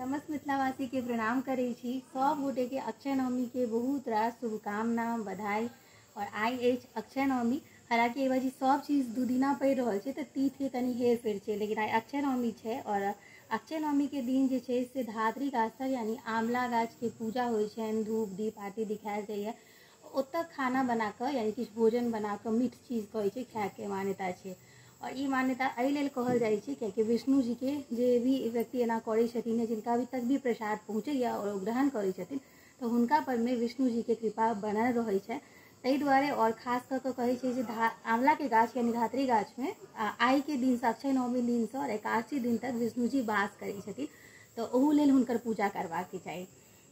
समस्त मिथिलावासी के प्रणाम करै छी। सब गोटे के अक्षय नवमी के बहुत रास शुभकामना बधाई। और आइ अछि अक्षय नवमी। हालांकि एहि बाजी सब चीज दू दिना पड़ि रहल छै तऽ तीथ के कनि हेर फेर छै, लेकिन आइ अक्षय नवमी छै। और अक्षय नवमी के दिन जे छै से धात्री गाछ तर यानी आंवला गाछ के पूजा होइ छनि, धूप दीप आरती दिखायल जाइए। ओतऽ खाना बनाकऽ यानी किछु भोजन बनाकऽ मीठ चीज कहै छै खायके मान्यता छै। और ई मान्यता एहि लेल कहल जाइ छै कियाकि विष्णु जी के जे भी व्यक्ति एना करै छथिन या जिनका अभी तक भी प्रसाद पहुँचैए और ओ ग्रहण करै छथिन तऽ हुनका पर मे विष्णु जी के कृपा बनल रहै छै, ताहि दुआरे। और खास कऽ कऽ कहै छै जे आंवला के गाछ यानी धात्री गाछ में आइ के दिनसँ अक्षय नवमी दिनसँ और एकादशी दिन तक विष्णु जी वास करै छथिन, तऽ ओहू लेल हुनकर पूजा करबाक चाही।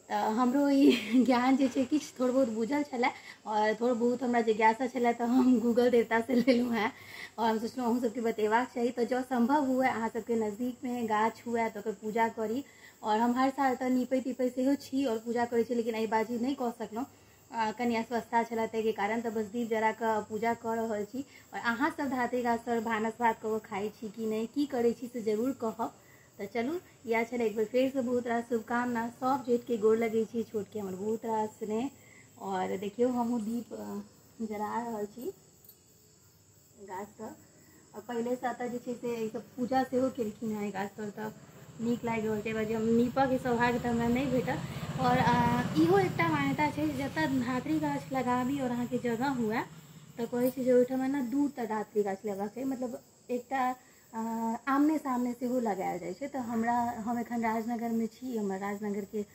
तऽ हमरो ई ज्ञान जे छै किछु थोड़ बहुत बुझल छलै और थोड़ बहुत हमरा जिज्ञासा छलै तऽ हम गूगल देवतासँ लेलहुँ हेँ और हम सोचलहुँ अहूँ सबके बतेबाक चाही। तऽ जँ सम्भव हुए अहाँ सबके नजदीकमे गाछ हुए तऽ ओकर पूजा करी। और हम हर साल तऽ नीपै तीपै सेहो छी और पूजा करै छी, लेकिन एहि बाजी नहि कऽ सकलहुँ, कनि अस्वस्थता छलै ताहिके कारण। तऽ बस दीप जरा कऽ पूजा कऽ रहल छी। और अहाँ सब धात्री गाछ तर भानस भात कऽ कऽ खाइ छी कि नहि, की करै छी से जरूर कहब। तऽ चलू इएह छलै। एक बेर फेरसँ बहुत रास शुभकामना। सब जेठके गोर लगै छी, छोटके हमर बहुत रास स्नेह। और देखियौ हमहूँ दीप जरा रहल छी गाछ तर। और पहिलेसँ एतऽ जे छै से ई सब पूजा सेहो केलखिन हेँ गाछ तर, तऽ नीक लागि रहल छै। एहि हम नीपऽके सौभाग्य तऽ हमरा नहि भेटल। और इहो एकटा मान्यता छै जतऽ धात्री गाछ लगाबी और अहाँके जगह हुए तऽ कहै छै जे ओहिठाम ने दूटा धात्री गाछ लगेबाक चाही, मतलब एकटा आमने सामने सेहो लगायल जाइ छै। तऽ हम एखन राजनगरमे छी, हमर राजनगरके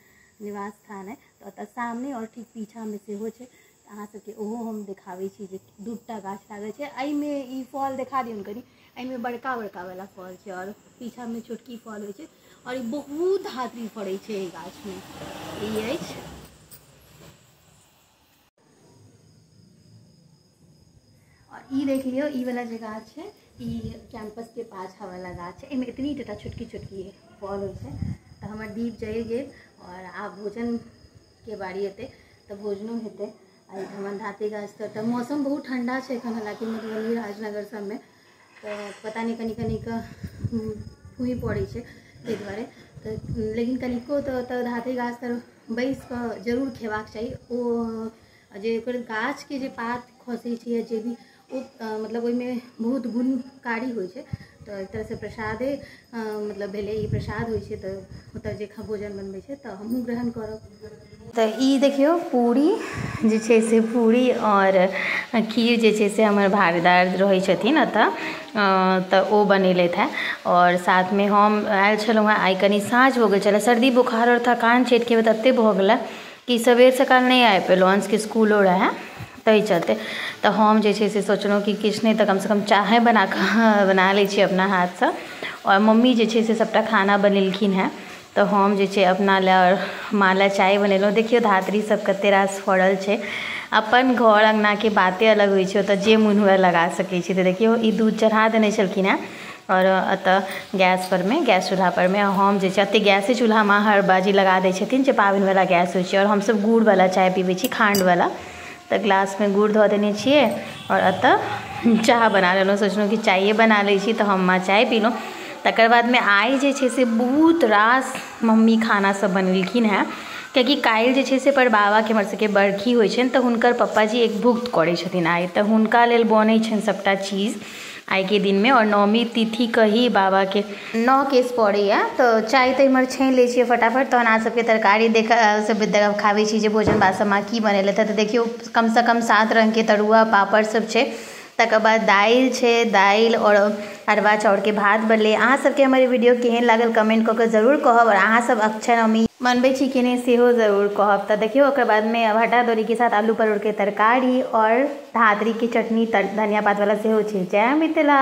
निवास स्थान है, तऽ ओतऽ सामने और ठीक पीछामे सेहो छै। तऽ अहाँ सबके ओहो हम देखाबै छी जे दूटा गाछ लागल छै। एहिमे ई फल देखा दियौन कनि, एहिमे बड़का बड़का वाला फल छै और पीछामे छोटकी फल होइ छै। और ई बहुत धात्री फड़ै छै एहि गाछमे, ई अछि। और ई देख लियौ, ई वाला जे गाछ छै ई कैंपस के पाछा वाला गाछ छै। एहिमे एतनी टटा छोटकी छोटकी फल होइ छै। तऽ हमर दीप जरि गेल और आब भोजन के बारी एतै तऽ भोजनो हेतै। एहिठाम धात्री गाछ तर तऽ मौसम बहुत ठंडा छै एखन, हालांकि मधुबनी राजनगर सबमे तऽ पता नहि कनि कनि कऽ फूही पड़ै छै ताहि दुआरे। तऽ लेकिन कनिको तऽ ओतऽ धात्री गाछ तर बैस कऽ जरूर खेबाक चाही। ओ जे ओकर गाछके जे पात खसै छै या जे भी ओ मतलब ओहिमे बहुत गुणकारी होइ छै। तऽ एक तरहसँ प्रसादे मतलब भेलै, ई प्रसाद होइ छै। तऽ ओतऽ जे भोजन बनबै छै तऽ हमहूँ ग्रहण करब। तऽ ई देखियौ पूरी जे छै से पूरी और खीर जे छै से हमर भागीदार रहै छथिन एतऽ, तऽ ओ बनेलथि हेँ। और साथमे हम आयल छलहुँ हेँ। आइ कनि साँझ हो गेल छलै, सर्दी बुखार और थकान छठिके बाद एतेक भऽ गेलै कि सबेर सकाल नहि आबि पेलहुँ, अंशके स्कूलो रहै ताहि चलते। तऽ हम जे छै से सोचलहुँ कि किछु नहि तऽ कमसँ कम चाहे बना कऽ बना लै छी अपना हाथसँ। और मम्मी जे छै से सभटा खाना बनेलखिन हेँ, तऽ हम जे छै अपना लए और माँ लए चाय बनेलहुँ। देखियौ धात्री सब कते रास फड़ल छै। अपन घर अङ्गनाके बाते अलग होइ छै, ओतऽ जे मोन हुए लगा सकै छी। तऽ देखियौ ई दूध चढ़ा देने छलखिन हेँ और एतऽ गैस पर मे, गैस चूल्हा पर मे हम जे छै एते गैसे चूल्हा माँ हर बाजी लगा दै छथिन जे पाबनिवला गैस होइ छै। और हमसब गुड़वला चाय पीबै छी, खाण्डवला। तऽ ग्लासमे गुड़ धऽ देने छियै और एतऽ चाह बना लेलहुँ। सोचलहुँ कि चाये बना लै छी, तऽ हम माँ चाय पीलहुँ। तकर बादमे आइ जे छै से बहुत रास मम्मी खाना सब बनेलखिन हेँ, कियाकि काल्हि जे छै से पर बाबाके हमर सबके बरखी होइ छनि, तऽ हुनकर पप्पाजी एक भुक्त करै छथिन आइ, तऽ हुनका लेल बनै छनि सभटा चीज आइके दिनमे। और नवमी तिथि कही बाबाके नौ केस पड़ैए। तऽ चाय तऽ इम्हर छानि लै छियै फटाफट, तहन अहाँ सबके तरकारी सब देखाबै छी जे भोजन भात सब माँ की बनेलथि हेँ। तऽ देखियौ कमसँ कम 7 रङ्गके तरुआ पापड़ सब छै, तकर बाद दालि छै, दालि और अरवा चाउरके भात बनलै। अहाँ सबके हमर वीडियो केहन लागल कमेंट कऽ कऽ जरूर कहब, और अहाँ सब अक्षय नवमी मनबै छी कि नहि सेहो जरूर कहब। तऽ देखियौ ओकर बादमे भाटा अदौरीके साथ आलू परोड़के तरकारी और धातरीके चटनी धनिया पातवला सेहो छै। जय मिथिला।